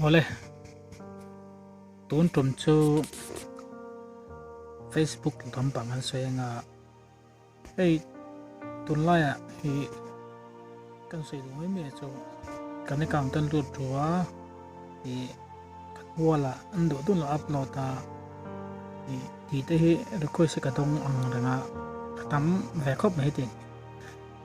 Awle, tun tum chu Facebook lampang an sawi anga hei tunlaiah hi kan sawi duh mai mai chu kan account an lut thu a ih kan wall ah an duh duh lo upload a ih tih te hi request hi ka dawng ang reng a ka tam ve khawp mai heti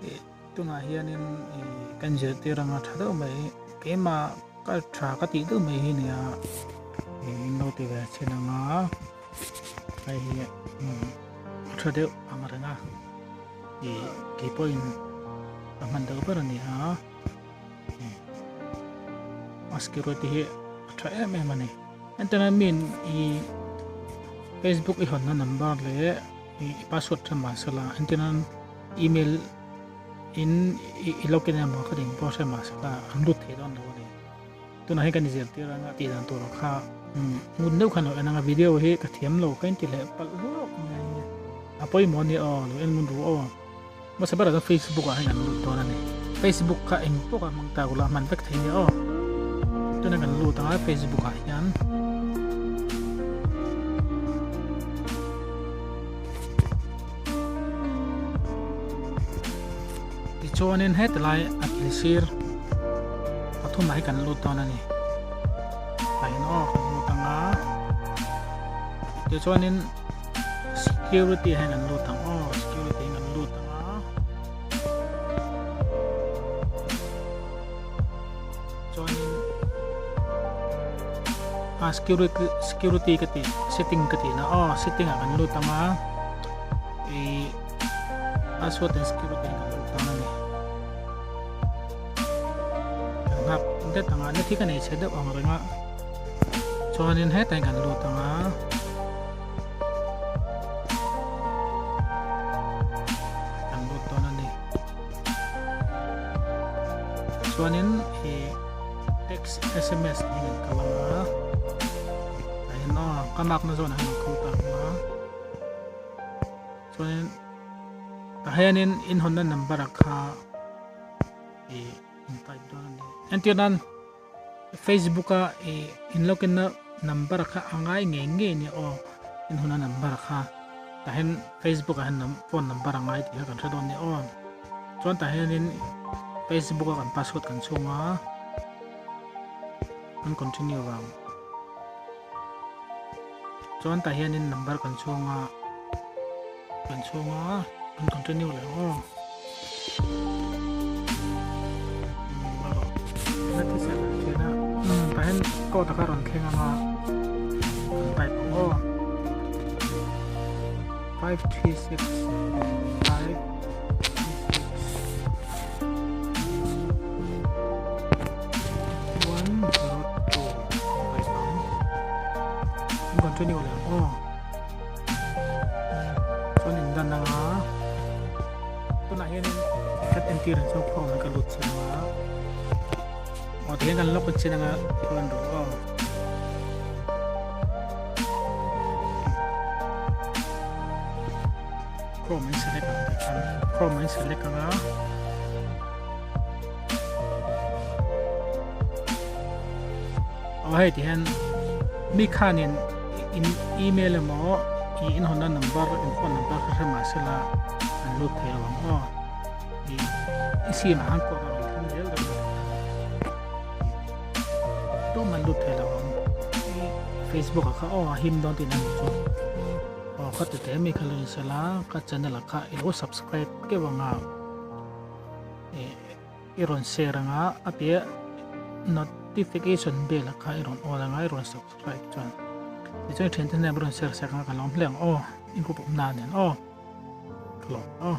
ih tunah hianin ih kan zirtir anga tha deuh mai keimah ka tha ka tih deuh mai hi nia ih in lo ti ve chhin anga hei hi a tha deuh ang reng a ih keipawhin a hman deuh ber a ni a a security hi a tha em em a ni entirna min ih facebook i hawnna number leh ih password tha mahsela entirna email in i login emaw kha ding pawh hre mahsela an lut thei dawn lo a ni tunah hian kan inzirtir anga tih dan tur kha ngun deuh khan lo en anga video hi ka thiam lo ka inti leh palh hlauh mai a pawimawh a nia aw lo en ngun ru aw. Hmasa berah chuan Facebook ah hian kan lut dawn a ni. Facebook kha eng pawh kha hmang ta ula hman vek thei nia aw. Tuna kan lut anga Facebook ah hian tichuanin heti lai a thil sir pathumah hi kan lut dawn a ni. Tah hian aw kan lut anga tichuanin Security hian an lut ang aw security hian an lut ang a chuanin a security security ka tih setting ka tih na aw setting ah kan lut ang a ih password and security hian kan lut dawn a ni kan nghak det ang a net hi ka nei chhe deuh ang reng a chuanin hetah hian kan lut ang a. Kan lut dawn a ni. Chuanin ih text sms niin an kal ang a. Tah hian aw ka mark na zawnah hian an kal ta ang a. Chuanin tah hianin inhawnna number ah kha ih in type dawn a ni. Entir nan. Facebook a ih in login na number kha a ngai ngei ngei nia aw in huna number kha tah hian Facebook ah hian phone number a ngai tih kha kan hre dawn nia aw chuan tah hianin Facebook a kan password kan chhung a kan continue vang chuan tah hianin number kan chhung a kan chhung a kan continue leh ang aw. Tah hian code a kha rawn thleng ang a kan type ang aw 536 5 6 1 0 2 type ang continue leh ang aw. Chuan in dan anga tunah hianin kan entir ang chuan form ka lut chin anga aw tihian kan lock chin anga chuan rawh aw chrome an select ang tih khan chrome an select anga aw hei tihian mi khanin in email emaw ih in hawnna number in phone number kha hre mah sela an lut thei lo ang aw ih i sim ah khan code a rawn thleng zel dawn a tum an lut thei lo ang ih facebook ah kha aw a him dawn tihna ni chu aw kha ti te mi kha lo in sela ka channel ah kha i lo subscribe keuh ang a ih i rawn share ang a a piah notification bell ah kha i rawn on ang a i rawn subscribe chuan tichuan i thiante hnenah rawn share sak ang a ka lawm hle ang aw in group awm na nen aw ka lawm aw.